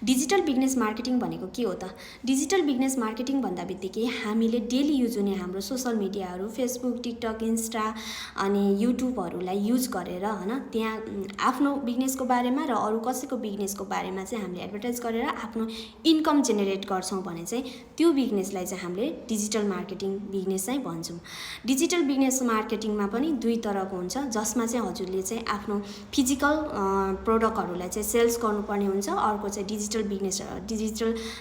Digital business marketing भनेको के हो त? डिजिटल बिजनेस मार्केटिङ भन्दा बित्तिकै हामीले डेली युज हुने हाम्रो सोसल मिडियाहरू फेसबुक, टिकटक, इन्स्टा अनि युट्युबहरूलाई युज गरेर हैन त्यहाँ आफ्नो बिजनेसको बारेमा र अरू कसैको बिजनेसको बारेमा चाहिँ हामीले एडभर्टाइज गरेर आफ्नो इन्कम जेनेरेट गर्छौँ भने चाहिँ त्यो बिजनेसलाई चाहिँ हामीले डिजिटल मार्केटिङ बिजनेस चाहिँ भन्छौँ। डिजिटल बिजनेस मार्केटिङमा पनि दुई तरहको हुन्छ, जसमा चाहिँ हजुरले चाहिँ आफ्नो फिजिकल प्रोडक्टहरूलाई चाहिँ सेल्स गर्नुपर्ने हुन्छ, अर्को चाहिँ डिजिटल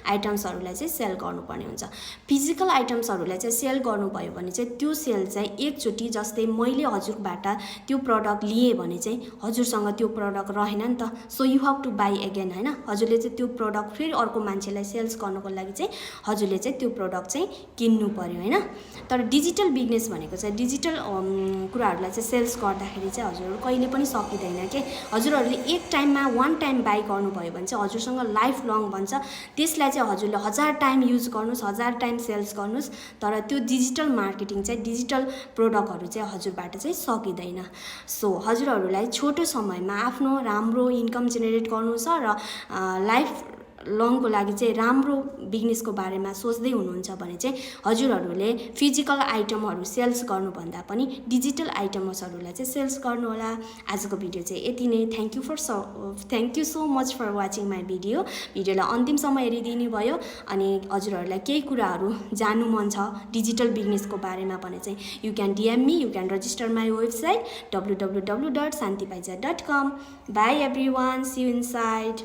आइटम्सहरूलाई चाहिँ सेल गर्नुपर्ने हुन्छ। फिजिकल आइटम्सहरूलाई चाहिँ सेल गर्नुभयो भने चाहिँ त्यो सेल चाहिँ एकचोटि, जस्तै मैले हजुरबाट त्यो प्रडक्ट लिएँ भने चाहिँ हजुरसँग त्यो प्रडक्ट रहेन नि त, so you have to buy again हैन। हजुरले चाहिँ त्यो प्रडक्ट फेरि अर्को मान्छेलाई सेल्स गर्नको लागि चाहिँ हजुरले चाहिँ त्यो प्रडक्ट चाहिँ किन्नु पर्यो हैन। तर डिजिटल बिजनेस भनेको चाहिँ डिजिटल कुराहरूलाई चाहिँ सेल्स गर्दाखेरि चाहिँ हजुरहरू कहिले पनि सकिँदैन के। हजुरहरूले एक टाइममा वान टाइम बाई गर्नुभयो भने चाहिँ हजुरसँग लाइफ लङ भन्छ, त्यसलाई चाहिँ हजुरले 1000 टाइम युज गर्नुहोस्, 1000 टाइम सेल्स गर्नुहोस्, तर त्यो डिजिटल मार्केटिङ चाहिँ डिजिटल प्रोडक्टहरू चाहिँ हजुरबाट चाहिँ सकिँदैन। सो हजुरहरूलाई छोटो समयमा आफ्नो राम्रो इन्कम जेनेरेट गर्नु छ र लाइफ लङको लागि चाहिँ राम्रो बिजनेसको बारेमा सोच्दै हुनुहुन्छ भने चाहिँ हजुरहरूले फिजिकल आइटमहरू सेल्स गर्नुभन्दा पनि डिजिटल आइटम्सहरूलाई चाहिँ सेल्स गर्नुहोला। आजको भिडियो चाहिँ यति नै। Thank you so much for watching my video. भिडियोलाई अन्तिमसम्म हेरिदिनु भयो अनि हजुरहरूलाई केही कुराहरू जान्नु मन छ डिजिटल बिजनेसको बारेमा भने चाहिँ you can DM me, you can register my website www.shantipaija.com। Bye everyone, see you inside.